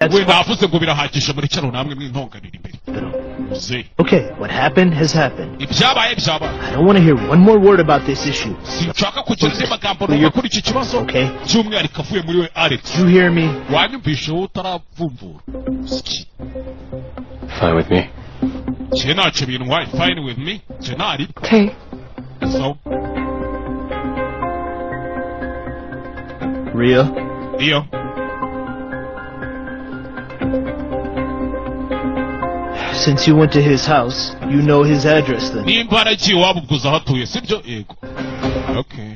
That's We navuze ngo birahagije, muri cyaro namwe mwintonganira imbere muzehe. Okay, what happened has happened. Ibyabaye byabaye. I don't want to hear one more word about this issue. Sinshaka kugira andi magambo numva kuri iki kibazo, Okay? by'umwihariko avuye muri we Alex. You hear me? Wanyumvishe wowe utaravumbura Siki. Fine with me. Njye ntacyo bintwaye, fine with me, njye ntari. Okay. So. Ria, Iyo. since you went to his house, you know his address then. Nimba yaragiye iwabo, ubwo uzi aho atuye, sibyo? Yego, okay,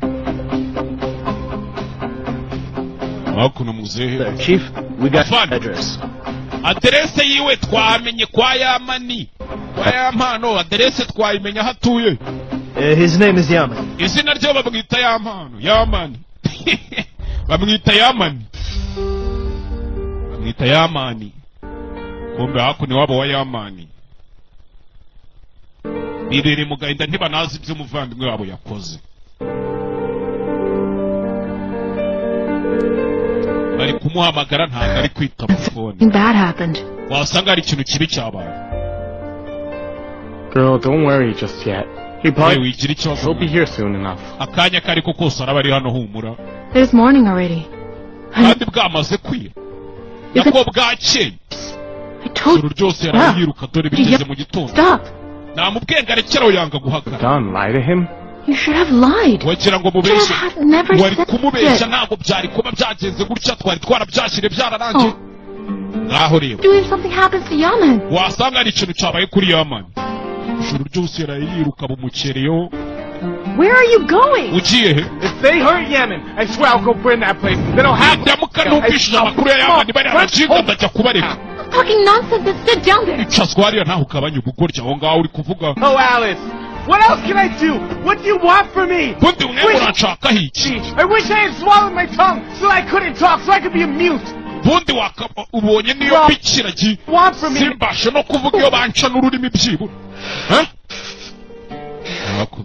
hakuno muzehe. There, Chief, we got Fine. the address. Aderese yiwe twamenye kwa Yamani, kwa Yampano, aderese twayimenya aho atuye. His name is Yaman. Izina ryo bamwita Yampano, Yamani, bamwita Yamani, bamwita Yamani. Kumbe hakuno iwabo wa Yamani bibereye mu gahinda, ntibanazi ibyo umuvandimwe wabo yakoze. Bari kumuhamagara, ntabwo ari kwitaba phone. Something bad happened. Wasanga hari ikintu kibi cyabaye. Girl, don't worry just yet. He Hey, probably wigira ikibazo. he'll be here soon enough. Akanya ko ariko kose araba ari hano, humura. It's morning already. I, Kandi bwamaze kwira, nako bwakeye. I told Ijoro ryose yarayiruka, dore bigeze mu gitondo. Stop. Namubwiye ngo arekeraho, yanga guhagarara. Don lie to him? You should have lied. Wagira ngo You should mubeshye. have never Wari said kumubeshya. it. Ntabwo byari kuba byagenze gutya, twari twarabyashyire, byararangiye. Oh, Ngaho reba. do if something happens to Yaman? Wasanga hari ikintu cyabaye kuri Yamani. Ijoro ryose yarayiruka, bumukereyeho. Where are you going? Ugiye he? If they hurt Yemen, I swear I'll go burn that place. They don't have Ndamuka numvishije amakuru ya Yamani, bariya bajinga ndajya kubareka. Talking nonsense and sit down there. Icazwa hariya, ntawe ugabanya ubugoryi aho ngaho uri kuvuga. Oh, Alice, what else can I do? What do you want from me? Ubundi mwe muranshakaho iki? I wish I had swallowed my tongue so I couldn't talk, so I could be a mute. Ubundi waka ubonye niyo bikiragi Want from me? simbashe no kuvuga, iyo banca n'ururimi byibura. Eh? Hakuno.